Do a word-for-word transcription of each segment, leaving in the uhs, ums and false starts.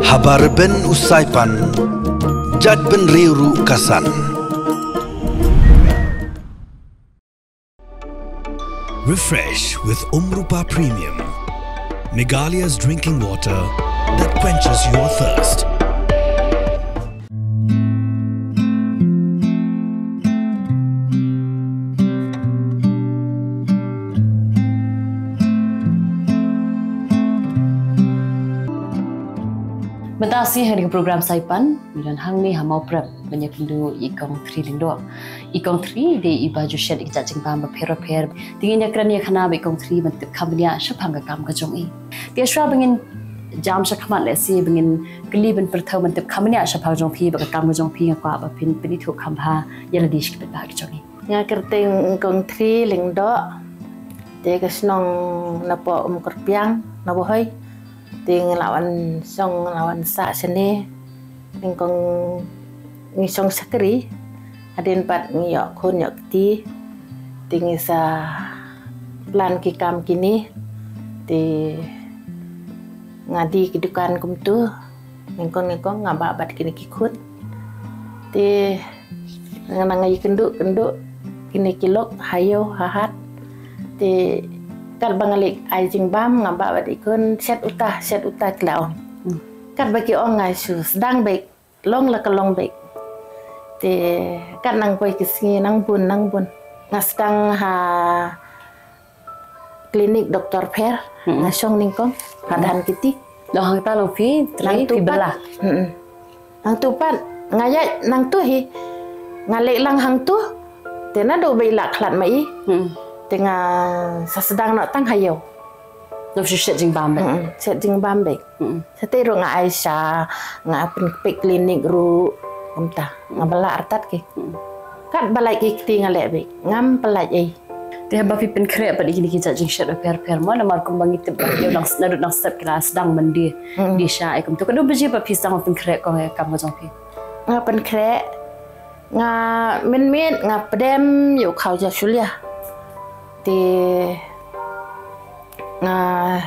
Haba rben u Saipan, jait bynriew ruh ka san. Refresh with Umrupa Premium, Meghalaya's drinking water that quenches your thirst. Mynta sngi ha kane ka program Saipan, ngi don hangne ha Mawprem ban ïakynduh ïa i Kong Thri Lyngdoh. I Kong Thri dei iba ju shet ïa ki jait jingbam bapher bapher. Te ngin ïakren ïa kane bad i Kong Thri ban tip kham bniah shaphang ka kam ka jong i. Te shuwa ba ngin jam shakhmat lehse ba ngin kylli ban pyrthew ban tip kham bniah shaphang jong phi bad ka kam ka jong phi, nga kwah ba phin pynithuh kham bha ïa lade sha ki paidbah ki jong i. Nga kyrteng Kong Thri Lyngdoh. Te ka shnong napoh Umkyrpiang, Nawbahoi. Te ngi la wan shong, ngi la wan sah shane. Nyngkong ngi shong shakri. Hadien pat ngi ïoh khun ïoh kti. Te ngi sa plan ki kam kine. Te nga die ki dukan kumtu. Nyngkong nyngkong nga bah bad kine ki khun. Te nga nang ïakynduh kynduh kine ki lok ha ïew ha hat. Te katba nga leit ai jingbam nga bah bad i khun, shet uta, shet uta, ki la ong. Hmm. Katba ki ong nga shu sdang beit, long la ka long beit. Te kat nang poi ki sngi nang bun nang bun. Nga sdang ha klinik doktor pher, mm-mm, nga shong nyngkong, mm-mm, ha Dhan Kiti. Long hangta long phi, nang tu phi pat bela. Mm-mm. Nang tu pat, nga ïaid nang tu hi. Nga leit lang hang tu. Te naduh ba i la khlad ma i. Mm-mm. Te nga sa sdang noh tang ha ïew. Long shu shet jingbam beit. Mm-mm. Shet jingbam beit. Mm-mm. Sa te ruh nga ai sha, nga pynpek klinik ruh, kumta. Nga bela artat ki. Mm-mm. Katba lait ki kti nga leh beit. Ngam pynlait ei. Te haba phi pynkhreh pat ïa kine ki jait jingshet bapher bapher mo, namar kumba ngi tip ba ïa u nang, naduh nang step ki la sdang ban die, mm, die sha ei kumto. Katno baje ba phi sdang ban pynkhreh kong ïa ka kam ka jong phi? Nga pynkhreh, nga mynmiet nga pdem ïa u khaw jasulia. Te nga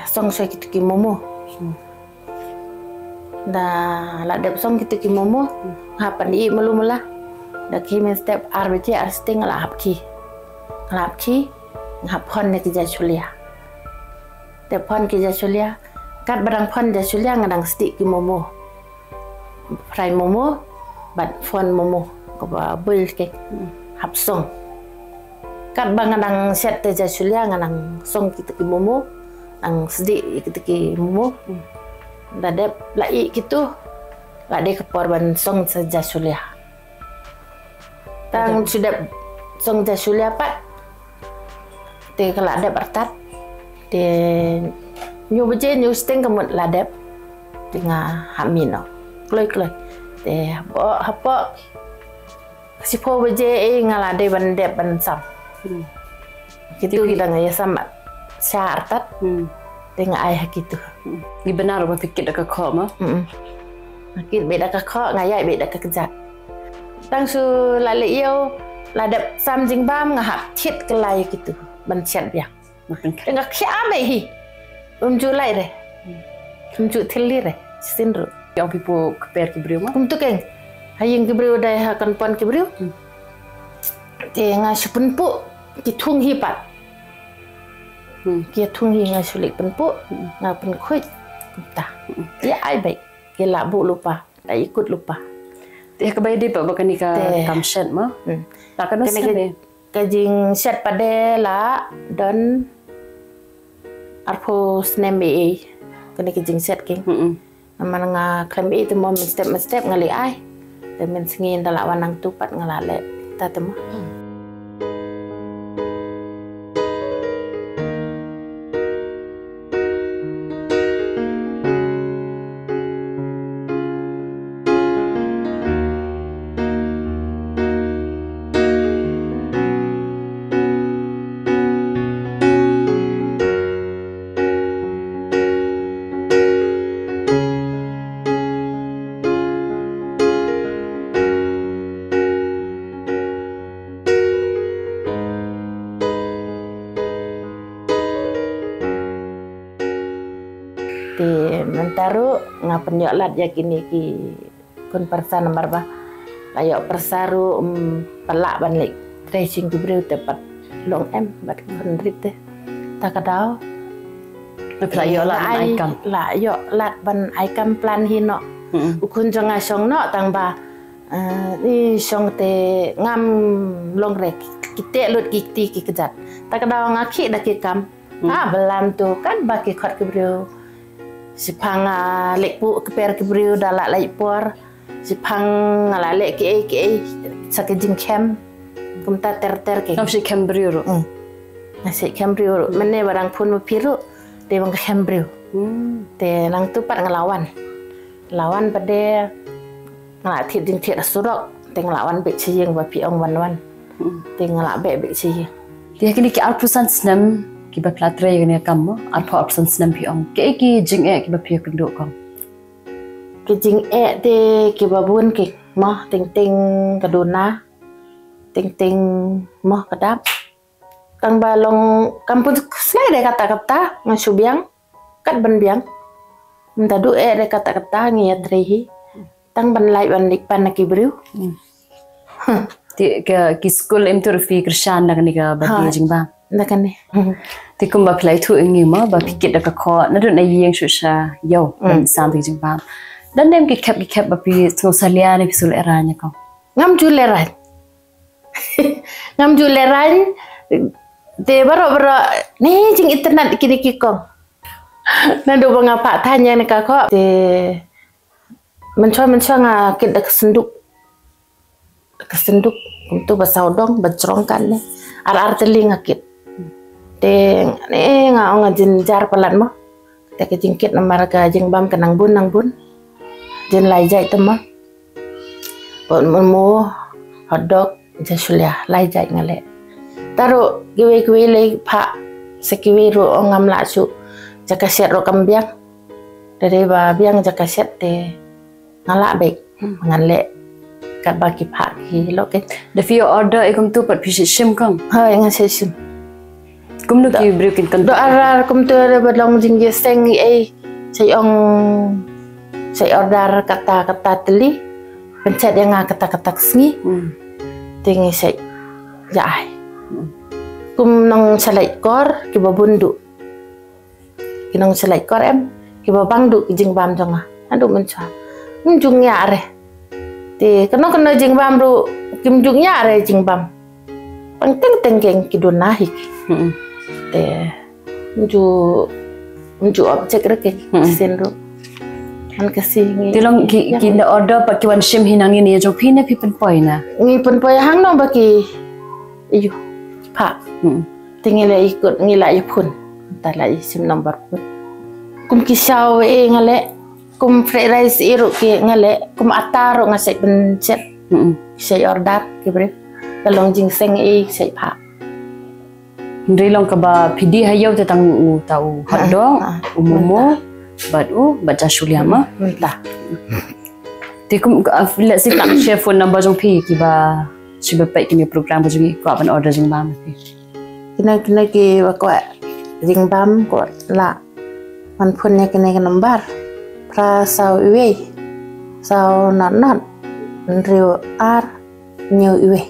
song sha kito ki momo. Hmm. Da la dep song kito ki momo, nga hap ban ih malu mala. Da khie mynstep ar baje ar sting nga la hap khie. Nga la hap khie, nga hap phon ïa ki jasulia. Dep phon ki jasulia, katba dang phon jasulia nga dang sdieh ki momo. Fry momo bad phon momo kaba boil ki. Hmm. Hap song. Katba nga dang shet te jasulia nga dang song kito ki momo, dang sdieh kito ki momo. Hmm. Da dep la ih kito, la dei ka por ban song sa jasulia. Tang shu dep song jasulia pat. Te ka la dep artat. Te hynñiew baje hynñiew sting ka mut la dep. Te nga hap mih noh kloi kloi. Te hapoh, hapoh shiphew baje ei nga la dei ban dep ban sam. Hmm. Kito ki dang ïa sam sha artat. Hmm. Te nga ai ha kito. Hmm. Ngi bynnar ba phi kit da ka khoh mo. Hmm. Nga kit beit da ka khoh, nga ïaid beit da ka kjat. Tang shu la leh ïew, la dep sam jingbam nga hap thied kylla ïa kito ban shet biang. Nga khia beit hi. Um ju lait re. Um ju thylli re. Shisien ruh. Ïa phi pu kper ki briew mo. Kumto keiñ. Ha ïing ki briew dei ha kan pon ki briew. Hmm. Te nga shu pynpuh ki thung hi pat. Hmm. Ki thung hi nga shu leit pynpuh. Hmm. Nga pynkhuid. Kumta. Hmm. Ïa ai beit. Ki la buh lypa. La ikut lypa. Te kaba ïadei pat ba kane ka kam shet mo. Hmm. La katno snem ei? Ka jingshet pat de la don arphew snem ei. Kane ka jingshet keiñ. Mm-mm. Namar nga khlem ei te mo mynstep mynstep nga leh ai. Te mynsngi da la wan nangtu pat nga la leh. Ta te mo. Mynta ruh nga pynïoh lad ïa kine ki khun pyrsa namar ba la ïoh pyrsa ruh, um, pat lah ban leh trei sha ki briew te pat long em bad khun rit te. Ta ka daw. La ïoh lad ban ai kam. La ïoh lad ban ai kam plan hi noh. Mm-mm. U khun jong nga shong noh tang ba, eh, i shong te ngam long re ki teh lut ki kti ki kjat. Ta ka daw nga khih da ki kam. Mm. Ha, balam tu kan ba ki khot ki briew. Shiphang, ah, leh pu ki per ki briew da la leh por. Shiphang nga la leh ki ei ki ei sa ki jingkhem. Kumta ter ter ki. Ngam shi khem briew ruh. Mm. Nga shi khem briew ruh. Mane ba dang phun ma phi ruh. Te ba nga khem briew. Mm. Te nang tu pat nga la wan. La wan pat de nga la thied jingthied ha surok. Te nga la wan beh sha ïing ba phi ong wan wan. Mm. Te nga la beh beh sha ïing. Te kine ki arphew san snem kiba phi la trei kane ka kam mo, arphew arphew san snem phi ong. Ki ei ki jingeh kiba phi ïakynduh kong? Ki jingeh te kiba bun ki mo, teng teng ka duna, teng teng mo ka dap. Tang ba long kam pun slai de kata kata nga shu biang, kat ban biang. Mynta duh eh de kata kata ngi ïa trei hi. Tang ban lait ban leit pan na ki briew. Hmm. Te ka ki skul em tur phi kyrshan da kane kaba phi jingbam. Da kane. Te kumba phi la ïathuh ïa ngi mo ba phi kit da ka khoh naduh na ïing shuh sha ïew ban sam te jingbam. Don em ki khep ki khep ba phi sngew salia ne phi sngew lehraiñ ïa kong? Ngam ju lehraiñ. Ngam ju lehraiñ. Te baroh baroh ne jingitynnad kine ki kong. Naduh ba nga phah thaiñ ïa kane ka khoh te mynshuwa mynshuwa nga kit da ka synduk. Da ka synduk kumtu ba sawdong ba jrong kane. Ar ar tylli nga kit. Te ne nga ong nga jynjar palat mo. Te ka jingkit namar ka jingbam ka nang bun nang bun. Jin lai jait te mo. Bad mo hotdog, jashulia, lai jait nga leh. Ta ruh kiwei kiwei lei phah sa kiwei ruh ong ngam lah shuh. Jaka shet ruh kam biang. Te dei ba biang jaka shet te nga lah beit. Hmm. Ngan leh katba ki phah ki lok eh. Da phi order eh kumtu pat phi shim kong? Hooid, nga shim. Kumno ki briew kin kyntu? Da ar ar kumtu re ba long jingïaseng ei, sa ong sa order kata kata tylli. Pynchet ïa nga kata kata ka sngi. Hmm. Te ngi sa ïa ai. Hmm. Kum nong shalait kor kiba bun duh. Ki nong shalait kor em, kiba bang duh ki jingbam jong nga. Haduh mynshuwa. Ym ju ngiah re. Te kano kano jingbam ruh kim ju ngiah re jingbam. Pang teng teng keng ki duna hi ki. Hmm. Te ym ju ym ju object re keng. Hmm. Sien ruh. Han ka si ngi. Te long ki, ki na order pat ki wan shim hi na ngi ne jong phi ne phi pynpoi na? Ngi pynpoi hangno ba ki, aiu, phah. Hmm. Te ngi la ikut, ngi la iphone. Ta la isim number phone. Kum ki shaw eh nga leh. Kum fried rice eh ruh ki nga leh. Kum atta ruh nga sa pynchet. Hmm. Sa order ki briew. Ka long jingseng eh sa phah. Hynrei long kaba phi die ha ïew te tang u ta u hotdog, u momo, bad u bad jashulia ma. Mynta. Te kum, ah, let's say tang share phone number jong phi kiba, kiba peit kine program ka jong ngi kwah ban order jingbam phi. Kine kine kiba kwah jingbam kwah lah ban phone ïa kine ki number. Phra saw iwei, saw not not, hynriew ar, hynñiew iwei.